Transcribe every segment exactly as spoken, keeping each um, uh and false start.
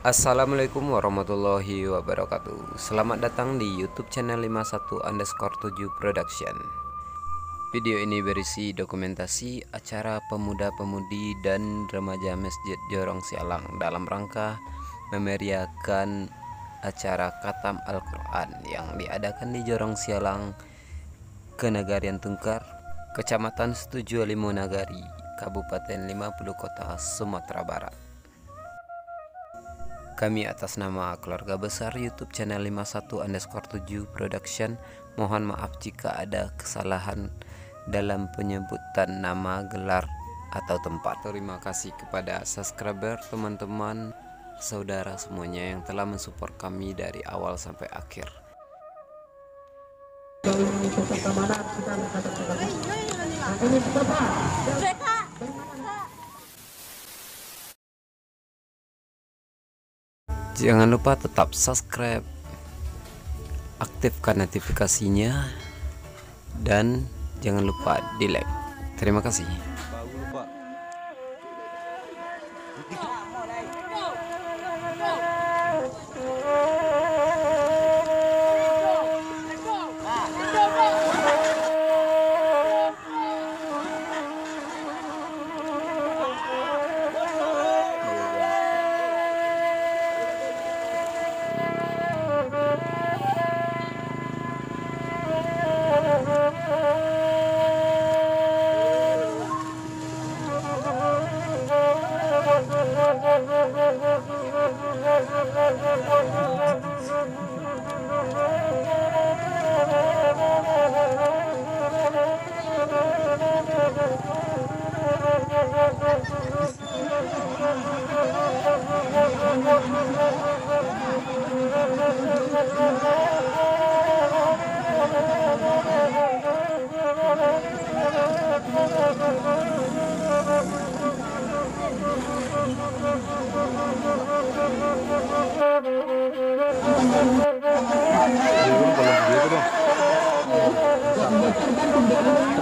Assalamualaikum warahmatullahi wabarakatuh. Selamat datang di YouTube channel lima satu underscore tujuh Production. Video ini berisi dokumentasi acara pemuda-pemudi dan remaja Masjid Jorong Sialang dalam rangka memeriahkan acara khatam Al-Quran yang diadakan di Jorong Sialang, Kenagarian Tungkar, Kecamatan Setuju Limo Nagari, Kabupaten Lima Puluh Kota, Sumatera Barat. Kami atas nama keluarga besar YouTube channel lima satu underscore tujuh Production mohon maaf jika ada kesalahan dalam penyebutan nama, gelar, atau tempat. Terima kasih kepada subscriber, teman-teman, saudara semuanya yang telah mensupport kami dari awal sampai akhir. Jangan lupa tetap subscribe, aktifkan notifikasinya, dan jangan lupa di-like. Terima kasih.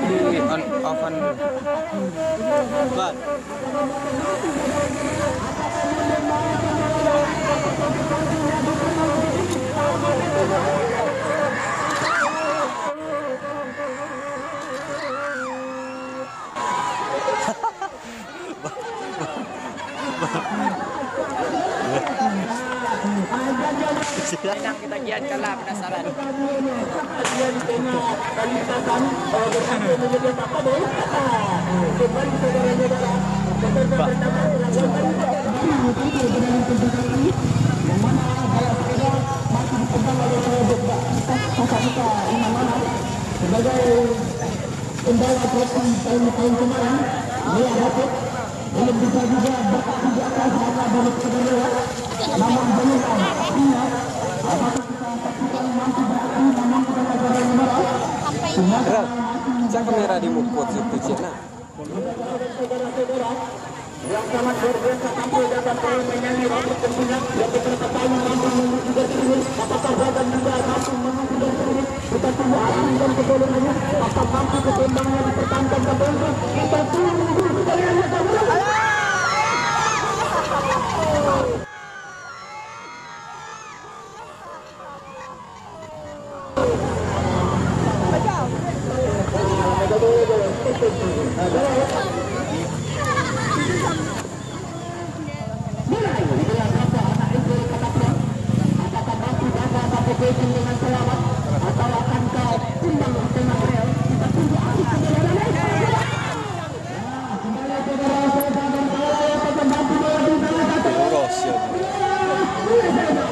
Tapi on, off an dulu. Bang. Minang ketagihan kalah penasaran. Sebagai pembawa trofi tahun-tahun kemarin, Mia Datuk belum bisa juga bertahan di atas hanya baru sekadar lewat. Namun belum tahu pastinya apakah kita saksikan nanti beraksi, namun kita akan merah. Bro, cak kamera di muka situ, cik, nah. Saudara-saudara, yang sangat luar biasa tampil dalam permainan ini, rambut berminyak, yang beberapa kali mampu menguji dan turun. Apakah Ragan juga mampu menguji dan turun? Kita tunggu aksi dan pertolongannya. Apakah mampu keseimbangannya dipertahankan sampai ujung? Kita tunggu dari hanya.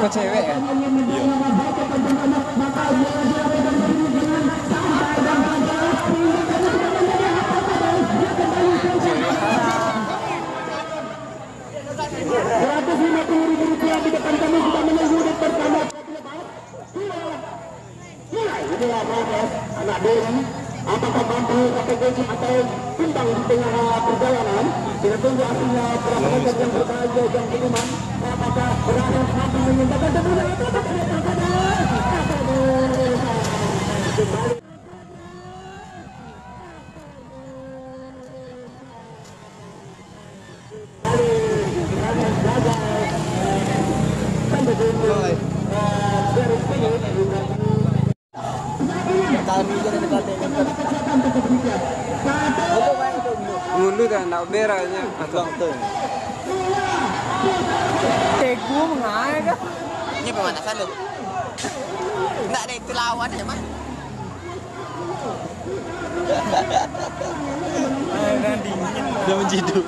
Kok cewek ya? Iya. Seratus lima puluh ribu rupiah di depan kami sudah menunggu di pertama. Mulai, inilah Rames, anak Deli. Apakah mampu kategori atau tumbang di tengah perjalanan? Kita tunggu hasilnya, para penonton yang berbahagia dan budiman. Apakah Rames mampu menyumbangkan tentunya? Kembali. Ulu dah nak beranya. Abang tu. Tegu mengai kah? Ini pemanasan tu. Ndak ada itu lawan aja, Mas. Dah menjidu.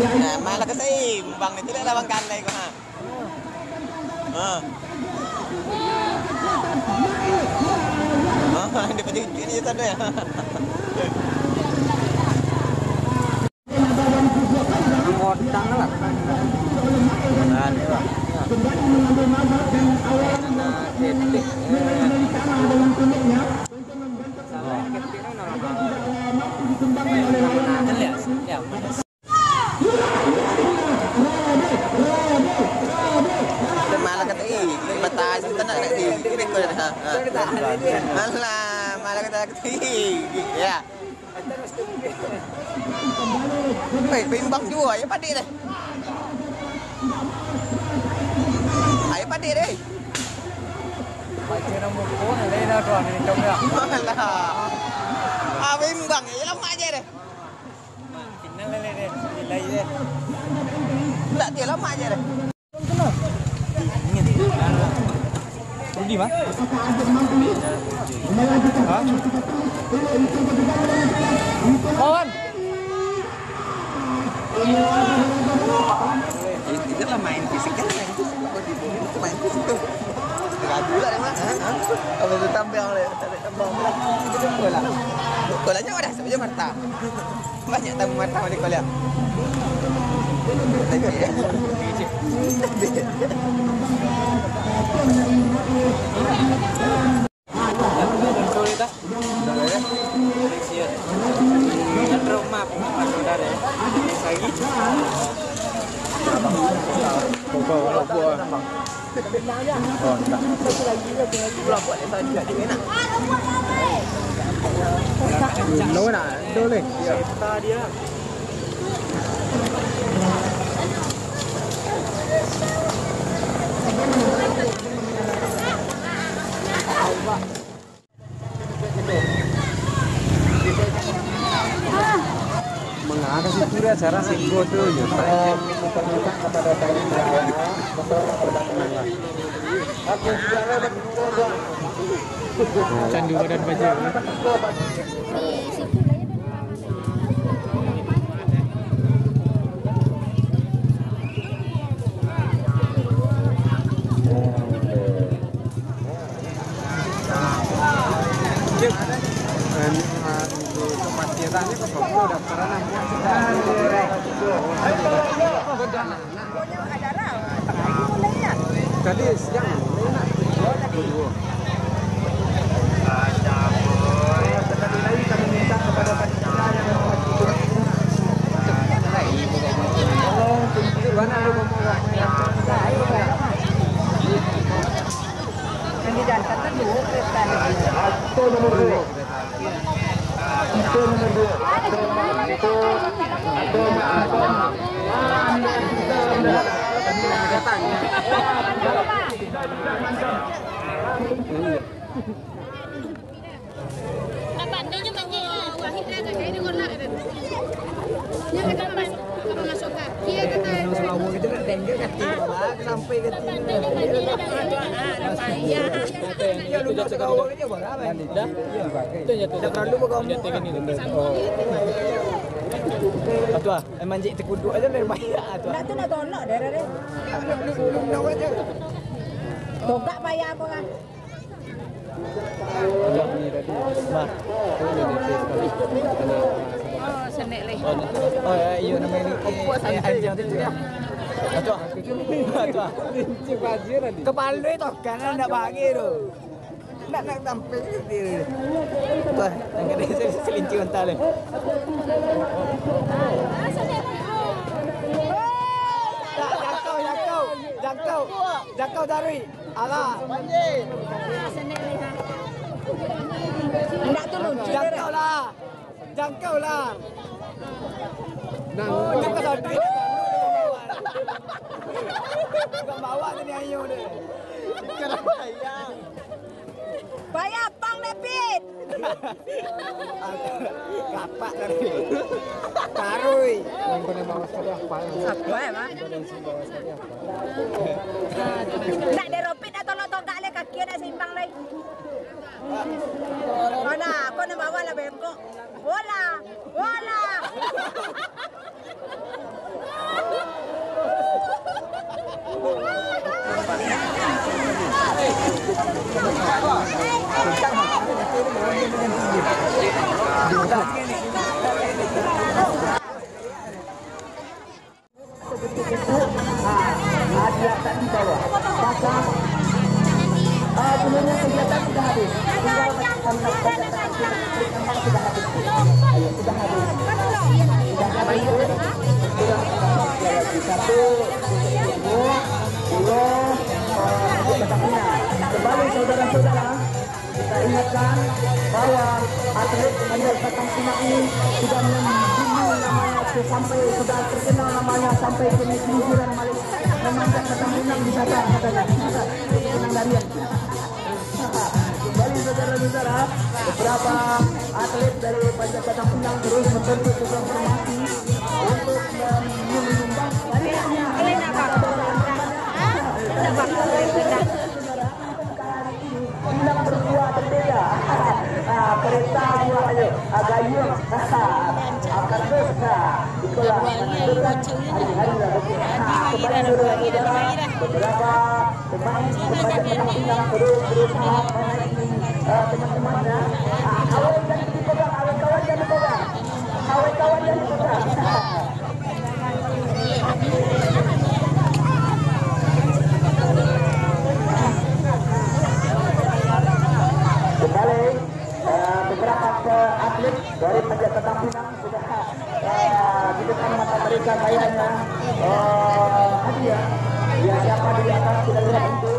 Nah, malah ka saimbang ni, tu lah lawan kalai ko, ha. Ha. Ha, dia patunjuk ni, Ustaz, ya. Ngodang lah. Nah, ni lah. Nah, titik. Malah kata, "Eh, batas kita nak, nak, eh, ini kau dah." Ha. Malah, malah kata, kata, "Eh, ya." Eh, baimbang juo, ayo padik deh. Ayo padik deh. Baca nombor phone, lain lah tu, ni hitam ya. Alah. Ah, baimbang, ya, lama aja deh. Final lah, deh. Nilai deh. Tak, dia lama aja deh. Rudi mah? Hah? Kawan. Itu lah main fisik kan, main fisik. Main fisik tu. Gaduh lah dia mah. Apa tu tambang dia? Tak ada tambang lah. Bola. Bolanya udah sampai Jakarta. Banyak tamu mata balik kuliah. Mangaka situ dia acara siko tu yo. Candu badan baja. Tadi siang, enak. Dah. Itu jatuh. Dah perlu buka. Atuh ah, emang jik tekuduk aja dari banyak atuh. Nak tu nak tolak dah, dah, dah. Togak payah apa kan? Nah. Oh, senek leh. Oh, ya, iyo, nama ini. Kompok santai. Anjing tu ya. Atuh ah. Atuh ah. Kepala itu kan ndak bagi tu. Nak, nak tampil ke dia? Tuh, yang kena selincir mentah ni. Jangkau, jangkau, jangkau, jangkau dari. Alah. Banjir. Ndak turun. Jangkau lah. Nah. Oh, itu kan satu. Bukan bawa tadi ayo deh. Bukan bayar. Bayar pang deh, Pit. Kapak tadi. Taruh. Yang kena bawa sekali apa? Apa ya, Mak? Nak deropit atau lo tongkak le kaki nak seimbang lai. Mana? Kau nak bawa lah bengkok. Bola, bola. Kembali, saudara-saudara. Kita ingatkan bahwa atlet Panjat Batang Pinang ini sudah membumbung namanya, sampai sudah terkenal namanya sampai ke negeri jiran Malaysia. Memanjat batang pinang di sana katanya. Pinang darian. Kembali, saudara-saudara, beberapa atlet dari Panjat Batang Pinang terus membentuk program formasi untuk menyumbang. Pinang berdua berbeda. Ah, kereta dua ayo, ah, gayung. Ah, kardus, ah, itulah. Hari-hari lah begitu. Ah, kembali dulu lagi, beberapa pemain, pemain yang pinang terus berusaha menaiki, ah, teman-temannya. Ah, kawan jangan dipegang, kawan-kawan jangan dipegang. Kawan-kawan jangan dipegang. Kembali, eh, beberapa pe-, atlet dari Panjat Batang Pinang sudah, eh, di depan mata mereka kayaknya, eh, hadiah. Ya, siapa di atas kita lihat itu.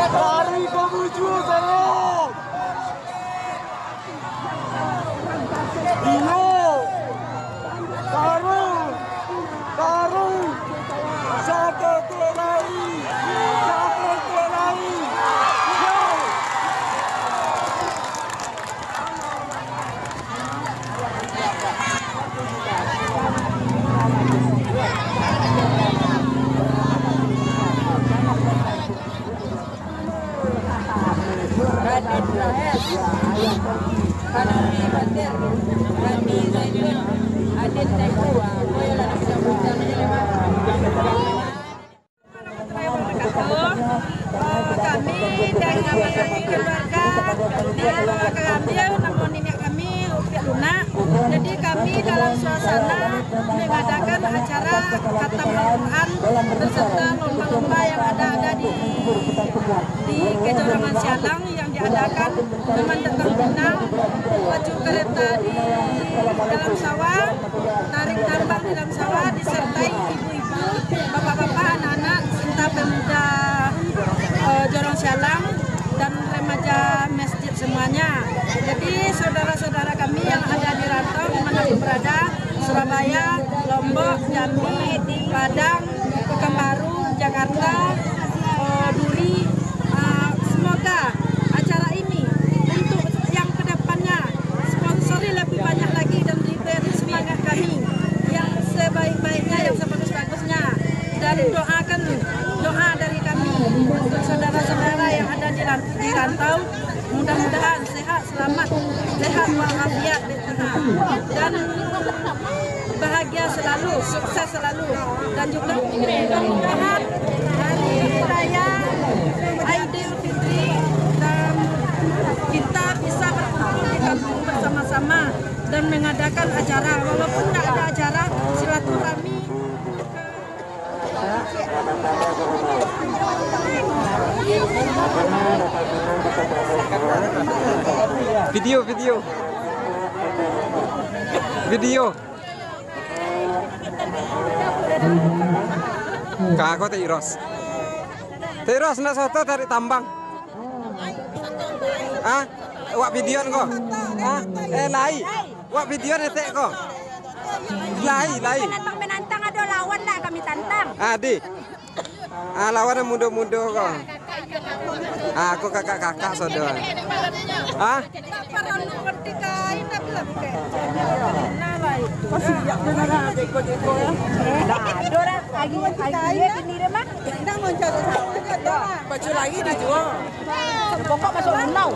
Lari ka bujua, sayang! Iyo! Tarung! Tarung! Saketek lai! Saketek lai! Yo! Kami dari keluarga, niniak, niniak kami, Upiak Lunak. Jadi, kami dalam suasana mengadakan acara khatam Al-Quran beserta lomba-lomba yang ada-ada di, di Kejorangan Sialang yang diadakan. Memanjat batang pinang, pacu kereta di dalam sawah, tarik tambang di dalam sawah, disertai ibu-ibu, bapak-bapak, anak-anak, serta pemuda, eh, Jorong Sialang dan remaja masjid semuanya. Jadi, saudara-saudara kami yang ada di rantau di mana pun berada, Surabaya, Lombok, Jambi, Padang, Pekanbaru, Jakarta, eh, Duri, eh, semoga acara ini untuk yang kedepannya sponsori lebih banyak lagi dan diberi semangat kami yang sebaik-baiknya, yang sebagus-bagusnya. Dan doakan, doa dari kami untuk saudara-saudara yang ada di ran-, di rantau, mudah-mudahan sehat, selamat, sehat walafiat, dan bahagia selalu, sukses selalu, dan juga mudah-mudahan hari raya Aidilfitri dan kita bisa berkumpul di kampung bersama-sama dan mengadakan acara, walaupun tidak ada acara silaturahmi. Video, video. Video. Ka kote Iros. Terus nak soto tarik tambang. Ah, wak videoan ko. Ah, eh, lai. Wak videoan etek ko. Lai, lai. Penantang-penantang ado lawan lah kami tantang. Ah, di. Ah, lawan yang mudo-mudo ko. Ah, aku kakak-kakak sodo. Ah? Lapar, anu, ngerti kain, tapi lah pakai. Nah, baik. Masih siap dengar, ah, beko-beko, ya. Eh, dah ada dah. Lagi, lagi dia sendiri mah. Dah mau cari sawah, dah. Baju lagi dijual. Pokok masuk runau.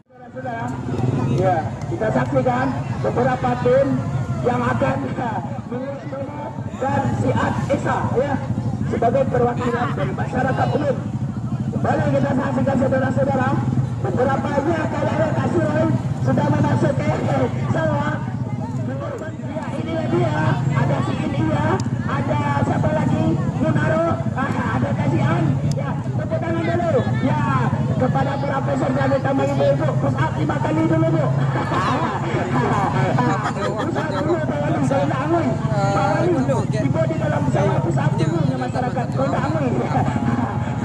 Saudara-saudara, ya, kita saksikan beberapa tim yang akan, ya, mengurus dan Siat Esa, ya, sebagai perwakilan dari masyarakat umum. Kembali kita saksikan, saudara-saudara, beberapa, ya, kalau ada Kak Siroi sudah memasuki sawah. Ya, inilah dia. Ada si ini, ya. Ada siapa lagi? Munaro. Ah, ada Kasian. Ya, tepuk tangan dulu. Ya, kepada para peserta kita, bagi ibu, push up lima kali dulu, Bu. Push up dulu, Pak Wali, kalau nak angui. Pak Wali, tiba di dalam sawah, push up dulu, ya, masyarakat. Kalau nak angui.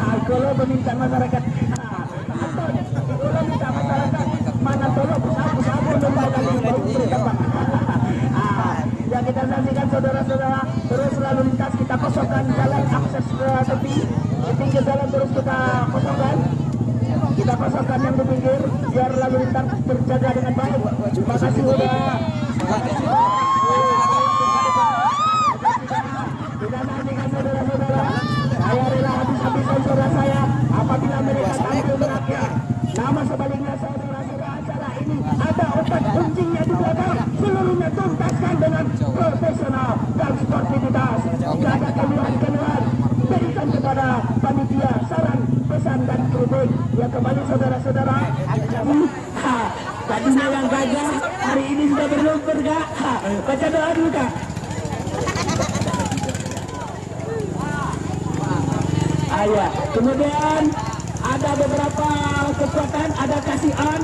Ah, kalau meminta masyarakat. Ah, Ah, ya, kita saksikan, saudara-saudara, terus lalu lintas kita kosongkan jalan akses ke tepi, di pinggir jalan terus kita kosongkan, kita kosongkan yang di pinggir, biar lalu lintas terjaga dengan baik. Terima kasih, udah. Kita nantikan, saudara-saudara. Saya rela habis-habisan, saudara saya, apabila mereka tampil berakhir. Namun sebaliknya, saudara-saudara, acara ini ada otak kuncinya di belakang. Seluruhnya tuntaskan dengan profesional dan sportivitas. Tidak ada keluhan-keluhan. Berikan kepada panitia saran, pesan, dan kritik. Ya, kembali, saudara-saudara. Ha, tadinya yang gagah, hari ini sudah berlumpur, Kak. Ha, baca doa dulu, Kak. Ah, ya. Kemudian ada beberapa kekuatan, ada Kasian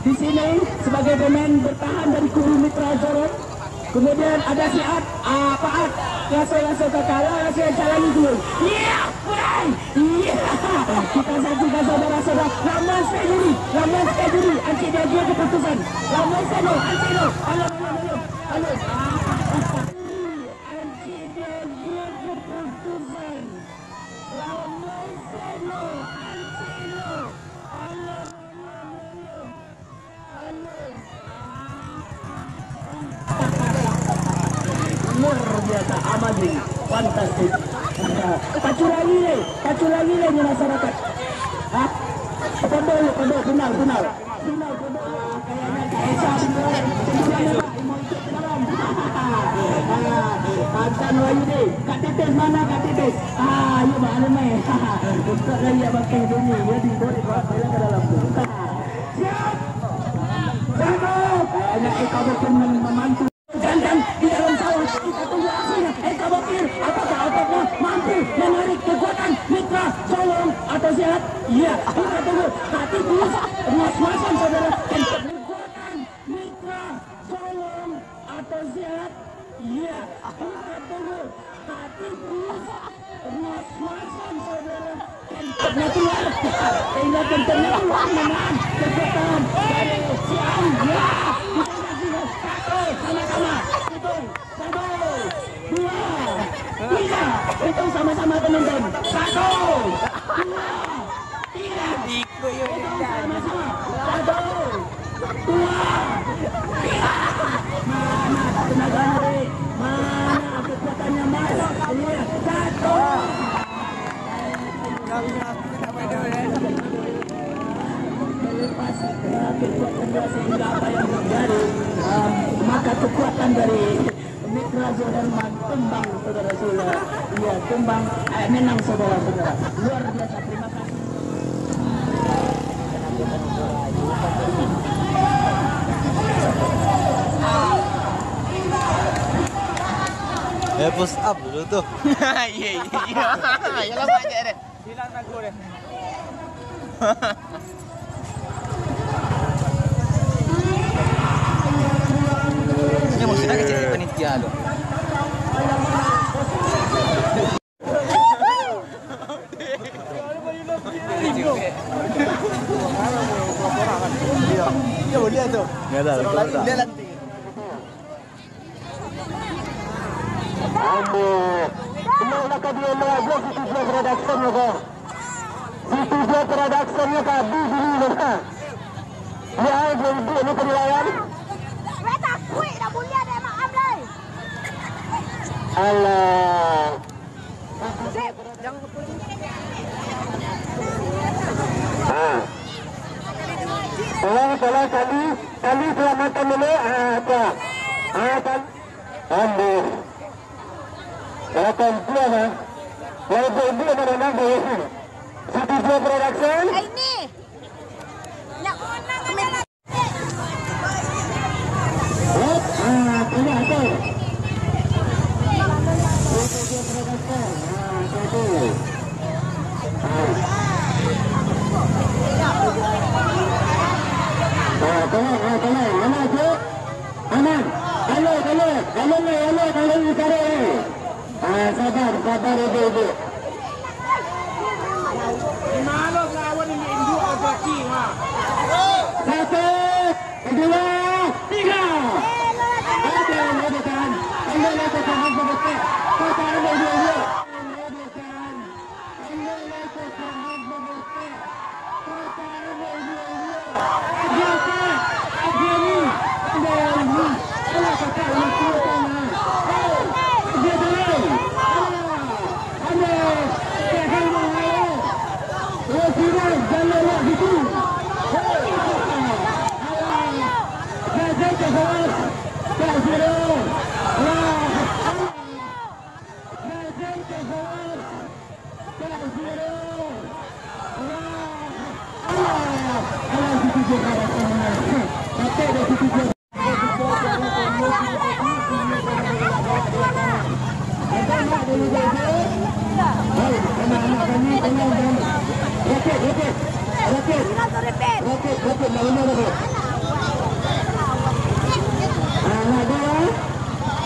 di sini sebagai pemain bertahan dari kubu Mitra Sorong. Kemudian ada Siat, ah, Paat, Rasul-Rasul Kakala, Rasul yang calon itu. Iya, pulang. Iya. Kita saksikan, saudara-saudara. Lama sekali juri, lama sekali juri. Ancik dia, dia keputusan. Lama sekali, ancik dia. Alah, alah, alah, alah. Ancik dia, dia keputusan. Lama sekali, ancik dia. Alah, alah, alah. Luar biasa, amazing, fantastic. Pacu lagi le, pacu lagi le ni masyarakat. Hah? Pondok, pondok, final, final. Final, pondok. Kayaknya Kak Esa, Kak Esa, Kak Titis mana, Kak Titis? Ah, ayo, Bang Alemai. Untuk lagi abang Keng Doni, dia di bawah, di bawah, ke dalam tu. Siap. Satu. Kayaknya Eka Bokir mem-, memantu. Jantan di dalam sawah. Kita tunggu hasilnya. Eka Bokir, apakah ototnya mampu menarik kekuatan Mitra Solong atau Siat? Iya, kita tunggu. Hati tulus, mas-masan, saudara. Kekuatan Mitra Solong atau Siat? Iya, kita tunggu. Hati tulus, mas-masan, saudara. Kentutnya keluar. Sehingga kentutnya keluar, menahan kekuatan dari si Ang. Ya, kita saksikan. Satu, sama-sama. Hitung. Satu, dua, tiga. Hitung sama-sama, penonton. Satu, dua, tiga. Hitung sama-sama. Satu, dua, tiga. Tumbang, saudara-saudara. Iya, tumbang, eh, menang, saudara-saudara. Luar biasa, terima kasih. Eh, push up dulu tuh. Iya, iya, iya. Ya, lama aja deh. Hilang lagu deh. Ini maksudnya kecil panitia tu. Iya, boleh tu. Dia lagi. Ambo. Kena nak ka dielok aja City View Production ko. City View Production ko ka habis dulu ko. Ya, dia ibu ni penilaian. Weh, takuik dah bunyi ada mak am lai. Alah. Sip. Ha. Tolong, tolong, Sandi, Sandi, selamatkan dulu. Ha, tu. Ha, Sandi. Ambo. Kalau tampil, ha. Kalau tampil, mana-mana, ya. City View Production. Eh, ini. Nyak. Aman. Aman, aman, aman, aman, aman, aman, aman. Ah, sabar, sabar, ibu-ibu. Di mana kawan ini induk laki, ha? Satu, dua, tiga. Ada yang mau ditahan. Ada yang mau ditahan, mau ditahan. Kau tahan, ibu-ibu.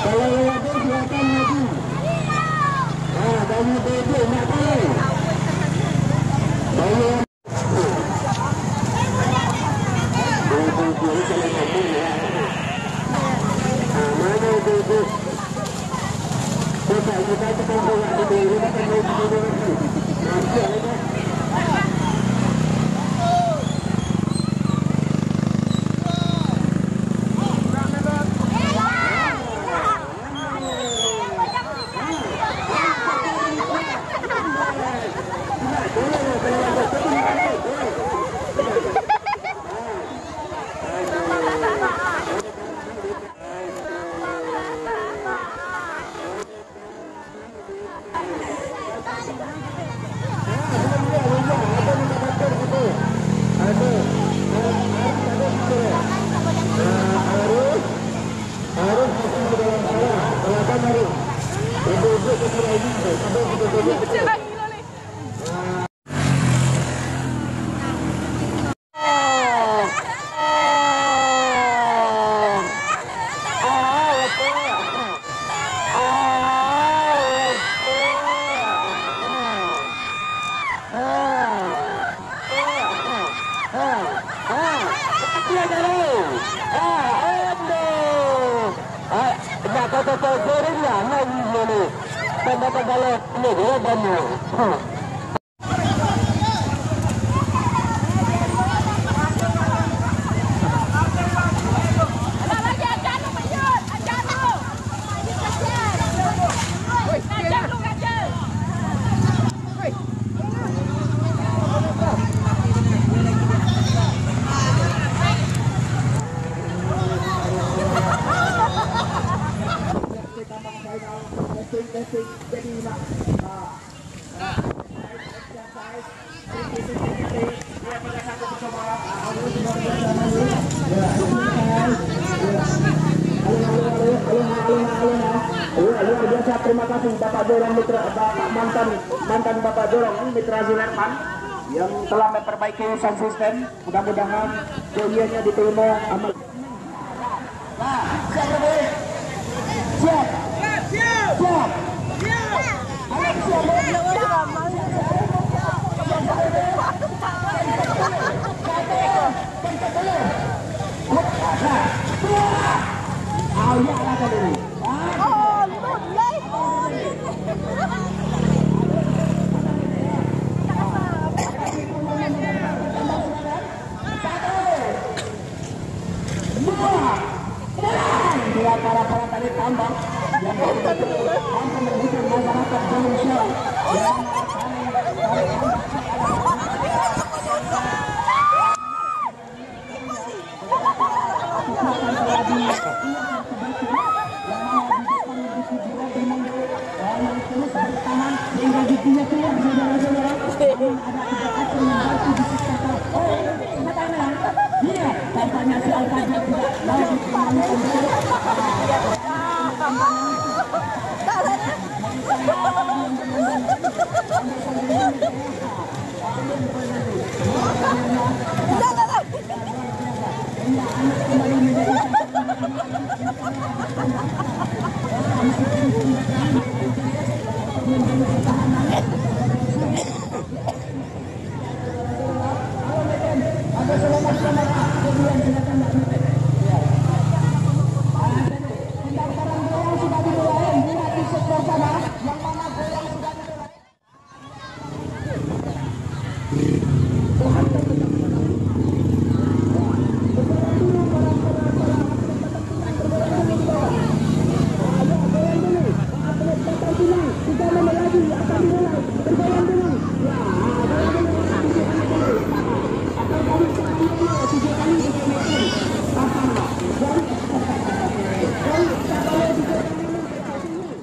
Kalau ada, silakan maju. Ah, banyak bebek nak tahu. Banyak. Ah, mana bebek? Coba kita tekan bola di bawah, kita main di bawah. Nah, siap, ya. Terima kasih Bapak Jorong Mitra, Bapak mantan, mantan Bapak Jorong Mitra Zulerman yang telah memperbaiki sound system. Mudah-mudahan doanya diterima amal. Nah, siap, Bro? Siap? Siap. Siap. Ayo, siap, Bro. Satu, dua, tiga. Ayo, lah, kali ini.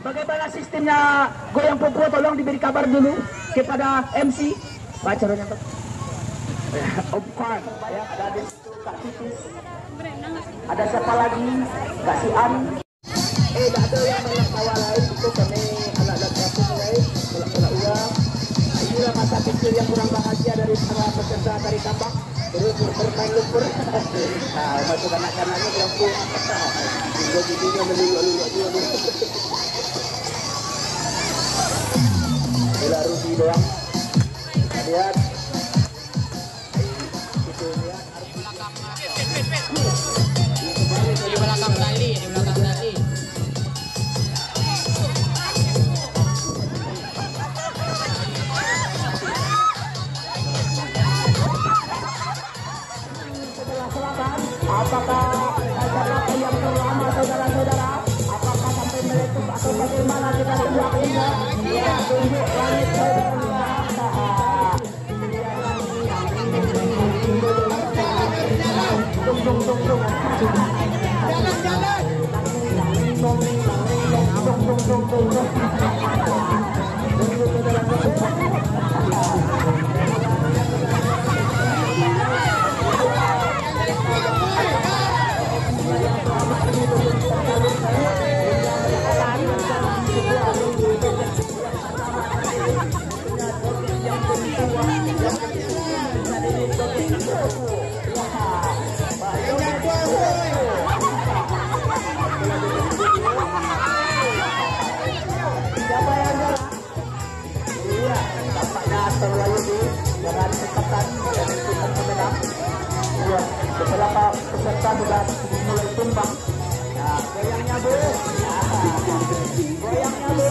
Bagaimana sistemnya goyang popua? Tolong diberi kabar dulu kepada M C. Baca dulu, Pak. Om Kwan, ya, ada di situ Kak Titis. Ada siapa lagi? Kak Sian. Eh, tak ada yang nak kawan lain, itu kami anak-anak kampung lain, kolak-kolak urang. Inilah masa kecil yang kurang bahagia dari para peserta tari tambang. Terus bermain lumpur. Nah, masuk kanak-kanaknya di kampung. Tinggal giginya meluluk-luluk juga. Itulah Rudy doang. Kita lihat. Itu dia. Di balakang tali, di balakang tali. Sebelah selatan, apakah Jakarta yang terlama, saudara-saudara? Apakah sampai meletus atau bagaimana, kita lihat ini? Ya, tunjuk langit, saudara. Iya, tampaknya terlalu di dengan cepatan dan cepatan pemenang. Iya, beberapa peserta sudah mulai tumbang. Nah, goyangnya, Bu. Nah, goyangnya, Bu.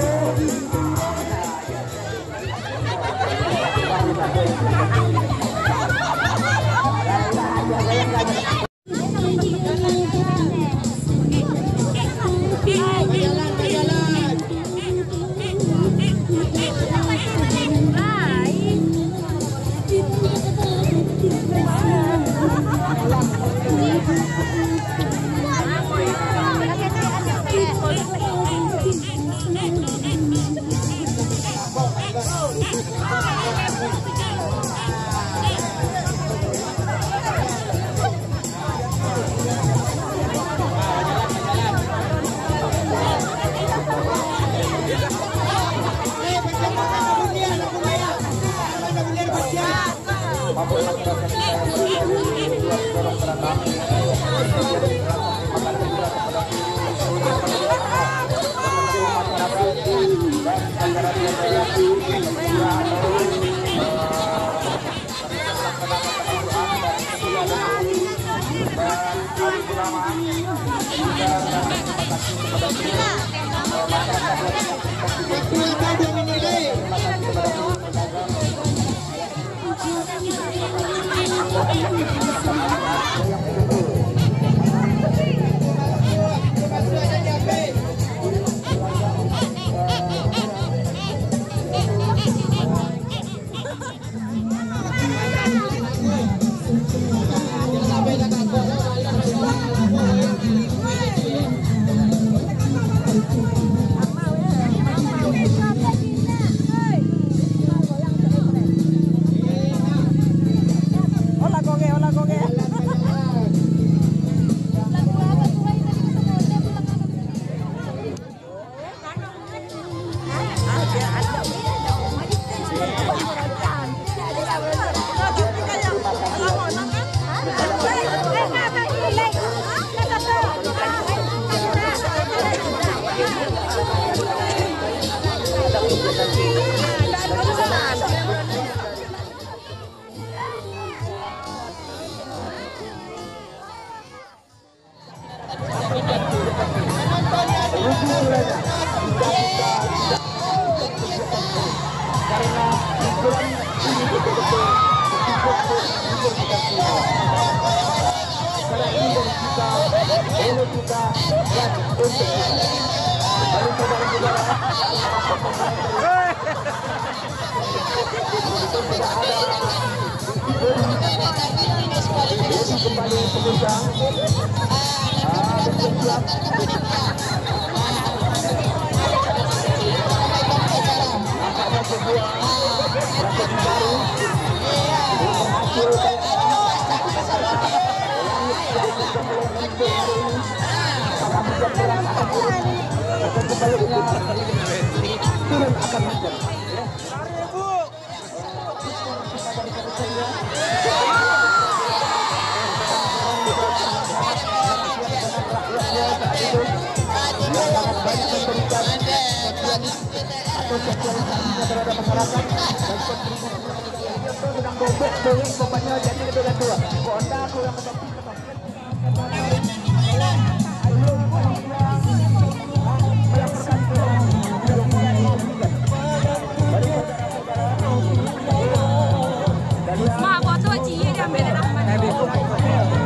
Mak, foto ciek diambil dek Rahman.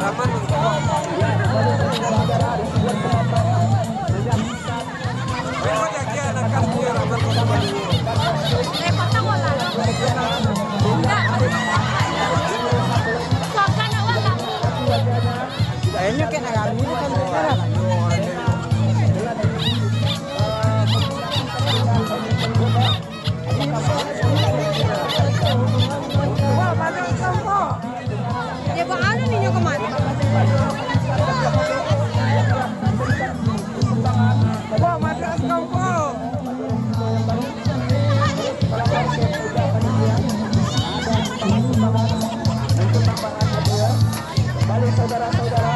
Rahman. Kayaknya kayak ayam ini kan. Kembali saudara-saudara,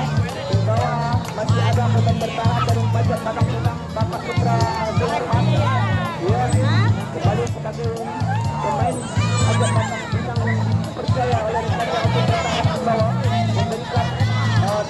di bawah masih ada korban bertahan dari Pajak Padang Pinang, Bapak Putra Zulaiman. Ya, kembali sebagai pemain Pajak Padang Pinang yang dipercaya oleh Raja untuk bertahan di bawah, memberikan, eh,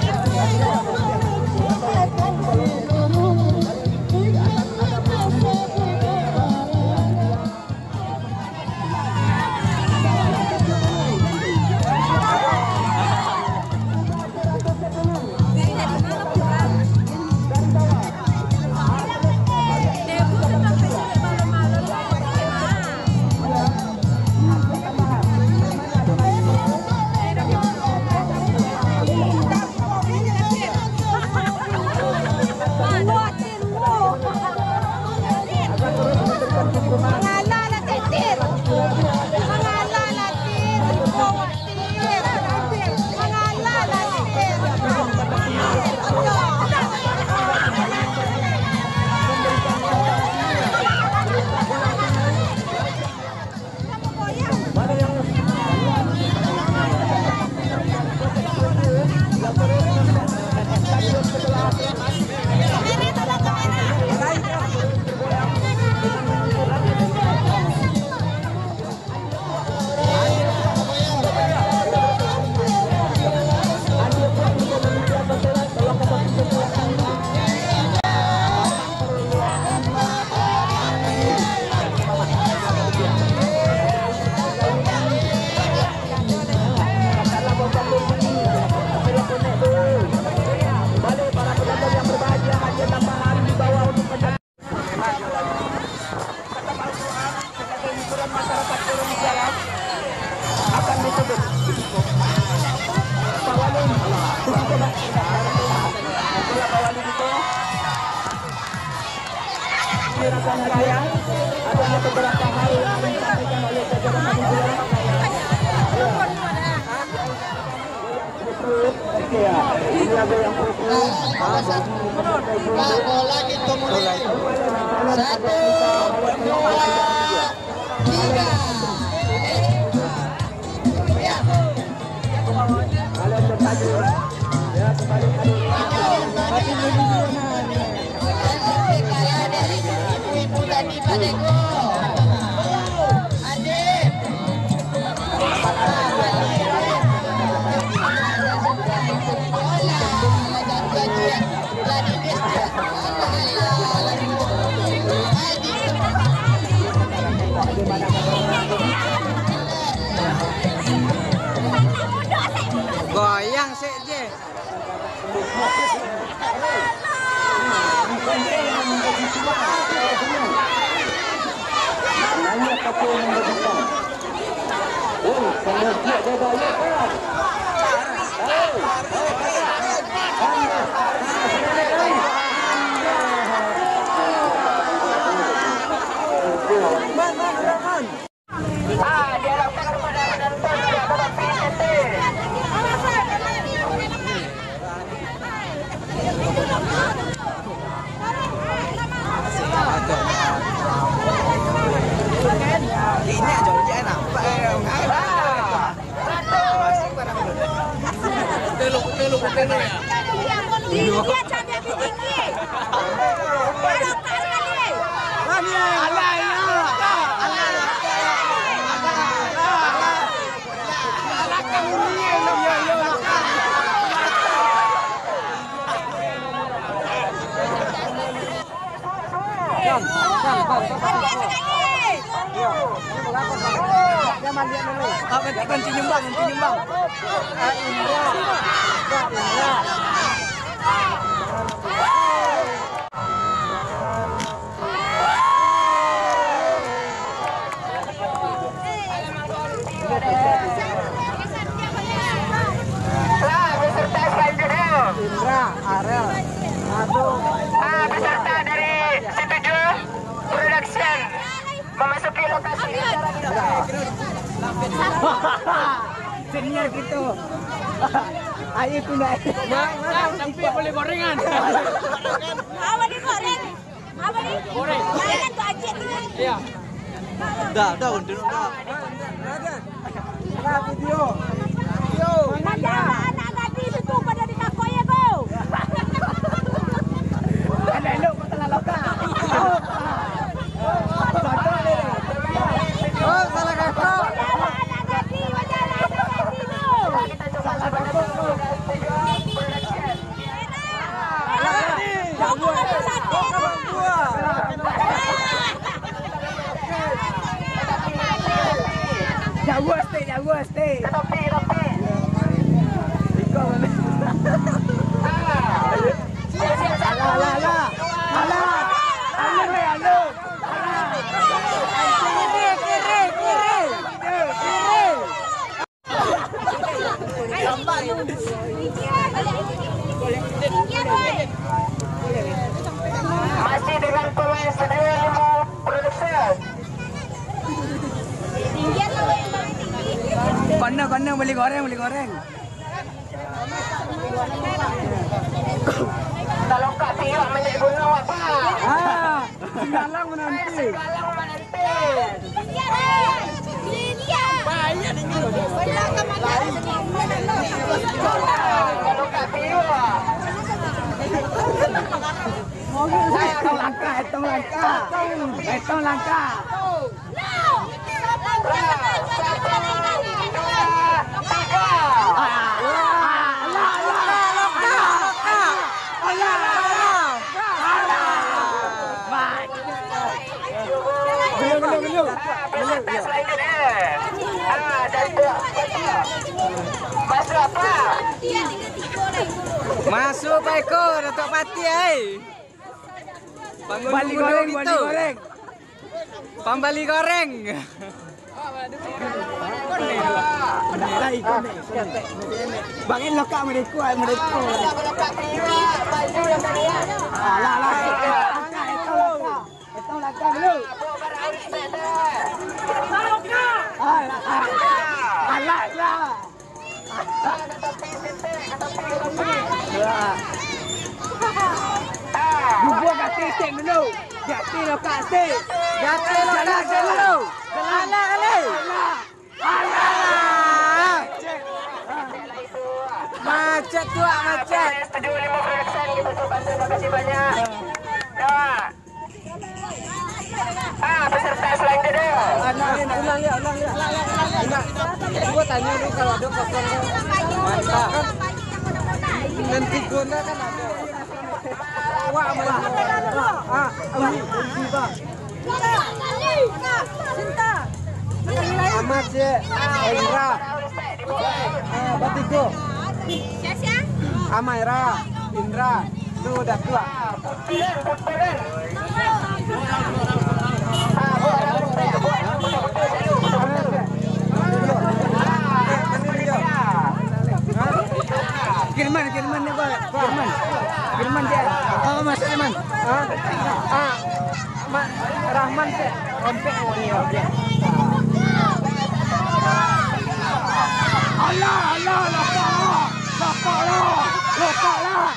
Ada beberapa hal yang disampaikan oleh jajaran panitia. Ini ada yang fokus. Satu, dua, tiga. Goyang sek je. Ganti, ganti nyumbang, ganti nyumbang. Indra, Arel, aduh. Ah, peserta dari Situjuh Production memasuki lokasi acara kita. Senior gitu. Ayo tu nak. Tapi boleh gorengan. Apa digoreng? Apa ni? Goreng. Makan tu aja tu. Iya. Dah, dah, udah, dah. Dah, video. Video. Macam anak gadis tu pada di kakoi ya, tu. Ada elok kau telah lokal. Oh, salah kakak. Anak gadis, macam anak gadis tu. Salah kakak. Jauah, stay, jauah, stay. Alah, alah, alah. Alah, alah, alah. Kiri, kiri, kiri. Kiri, kiri. Masih dengan pemain Seduo Limo Production. Kono, kono, bali goreng, bali goreng. Kalau kak tiok menyek gunung apa? Ah, Singgalang menanti. Singgalang menanti. Etong langkah, etong langkah, etong langkah. Masuk apa? Masuk Pak Eko, Datuk Patih, ai. Bangun bali dulu goreng, gitu. Bali goreng. Pambali goreng. Bangin lokak mereka, mereka. Alah, alah. Duo gati sik dulu. Gati lokasi. Gati lokasi dulu. Jalan kali. Alah. Macet tu, ah, macet. Tujuh lima production gitu, Sobat. Terima kasih banyak. Dah. Ah, peserta selanjutnya. Ulang, ulang, ulang, ulang. Ulang. Cuba tanya dulu kalau ada kosong tu. Mantap. Nanti Gonda kan ada. Wah, mantap. Ah, ah, ah. Ahmad, Cik. Indra. Ah, batigo. Amaira, Indra. Tu dah tua. Firman, Firman ni, Bang. Firman. Firman dia. Oh, masuk, Firman. Ah, ah. Ma-, Rahman se-, rompek ni, rompek. Alah, alah, lapaklah. Lapaklah. Lapaklah.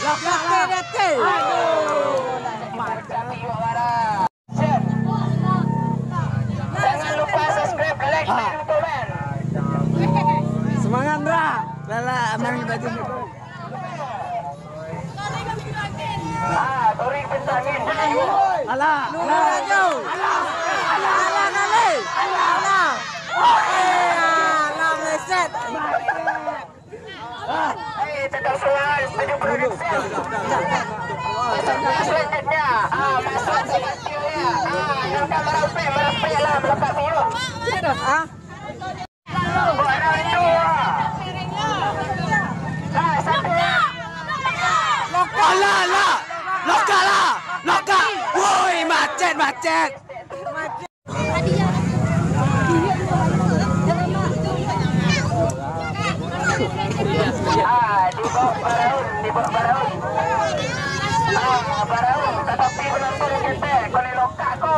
Lapaklah. Aduh. Jangan lupa subscribe, like, dan komen. Semangat, Ra. Lala, aman baju ni. Ah, sorry, kencangin. Alah, alah. Alah, alah, alah, alah. Alah. Eh, alah, meleset. Eh, tetap selaras, tujuh production. Peserta selanjutnya, ah, masuk ke kecil ya. Ah, yang tak merampek, merampek lah, melekat biru. Ah. Alah, alah. Lokak lah. Lokak. Woi, macet, macet. Ah, di bawah baraun, di bawah baraun. Ah, baraun, tatapi penonton ketek, boleh lokak ko.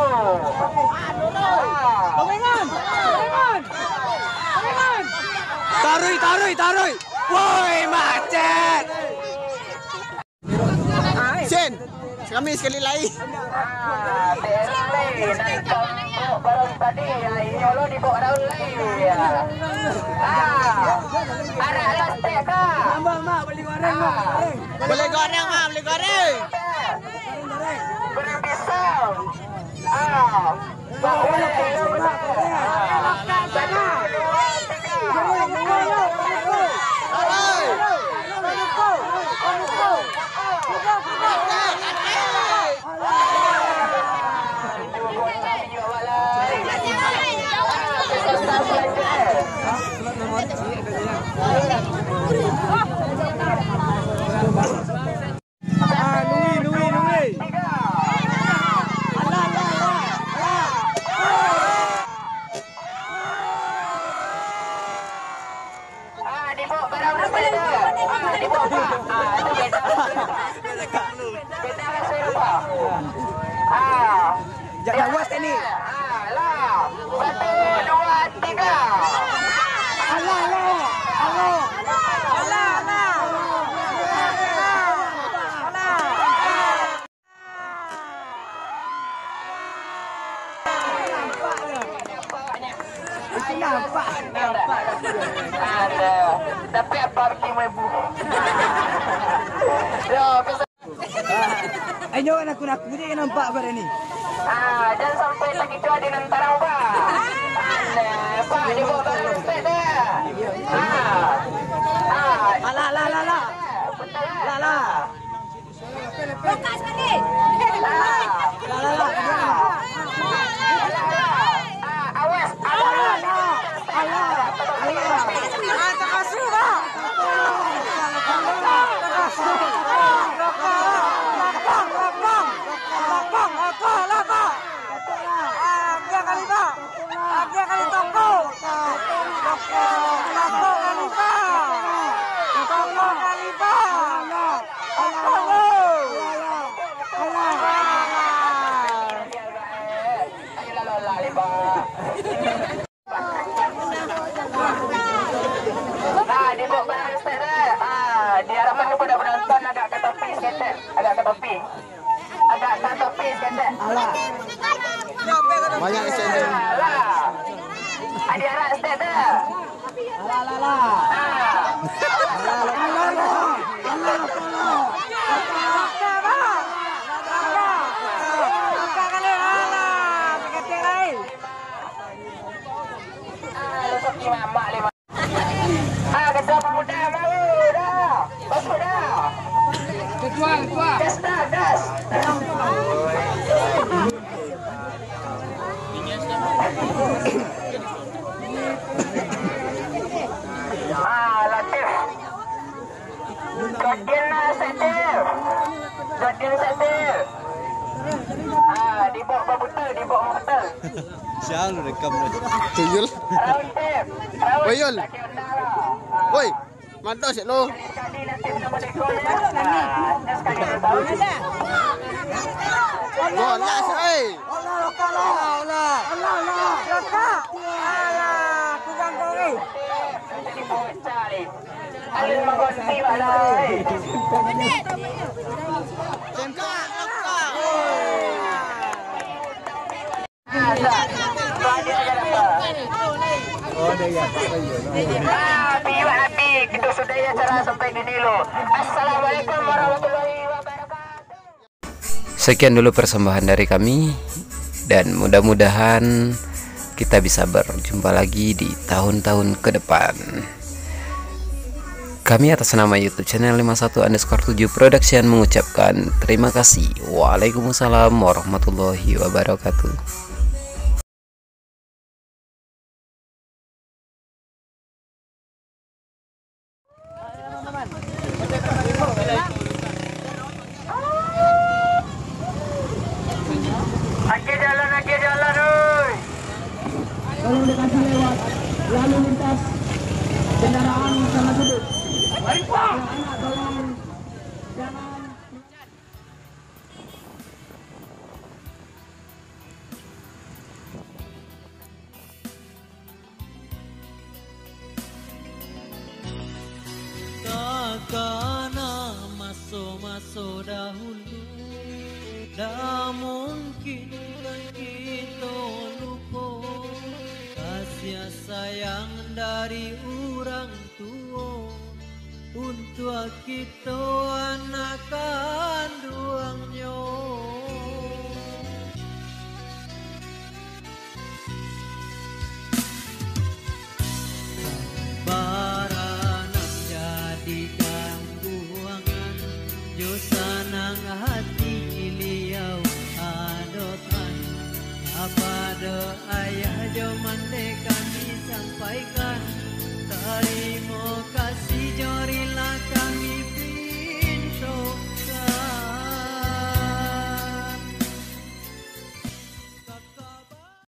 Ah. Taruih, taruih, taruih. Woi, macet. Sen, kami sekali lai. Ah, beres lai. Naik kelompok baru tadi, ya, ini Allah dibawa daun lai, ya. Ah, arak lastek ka. Tambah, Mak, beli goreng, Mak, goreng. Beli goreng, Mak, beli goreng. Goreng pisang. Ah. Ah, nunggu, nunggu, nunggu. Alah, alah, alah, alah. Ah, dibawa barang apa itu? Ah, dibawa apa? Ah, itu beda. Beda rasa apa? Ah. Jak lawas tadi. Alah. Satu, dua, tiga. Alah, alah. Alah. Alah, alah. Alah. Itu nampak, nampak. Alah. Tapi apa bikin ibu? Yo, Ayo, nak aku, nak aku je nampak pada ni. Ah, jangan sampai takicuah di nan tarang, Pak. Alah, Pak, dia bawa barang respect dah. Ah. Ah. Alah, alah, alah, alah. Betul lah. Alah, alah. Buka sekali. Ah. Alah, alah, alah. Ah, awas. Alah, alah, alah. Alah, alah. Ah, termasuk, Pak. Termasuk. Lapang, lapang. Lapang, lapang, lapang. Ah, agiah kali, Pak. Agiah kali toko. Toko, toko kali, Pak. Toko kali, Pak. Toko, Pak. Banyak di sini. Alah. Adi arak step dah. Alah, alah, alah. Ah, ketua pemuda, mau dah. Masuk dah. Ketua, ketua. Gas dah, gas. Ah, Latif. Gadian lah, Latif. Gadian, Latif. Ah, dibok babuta, dibok babuta. Siang lu rekam lu. Tuyul. Raun, Tep. Raun. Woi, Yul. Woi, mantap sih lu. Golas, eh. Allah, Allah, Allah. Allah, Allah. Alah, kurang kau, eh. Alun mangganti bana, eh. Ah, biwak api, kita sudahi acara sampai di sini lo. Assalamualaikum warahmatullahi wabarakatuh. Sekian dulu persembahan dari kami, dan mudah-mudahan kita bisa berjumpa lagi di tahun-tahun ke depan. Kami atas nama YouTube channel lima satu underscore tujuh Production mengucapkan terima kasih. Waalaikumsalam warahmatullahi wabarakatuh. Akhir jalan, akhir jalan, oi. Tolong dikasih lewat lalu lintas kendaraan sangat sibuk. Anak-anak tolong jangan. Takana maso-maso dahulu, dah mungkin kan kito lupo, kasih sayang dari urang tuo untuak kito anak kanduang.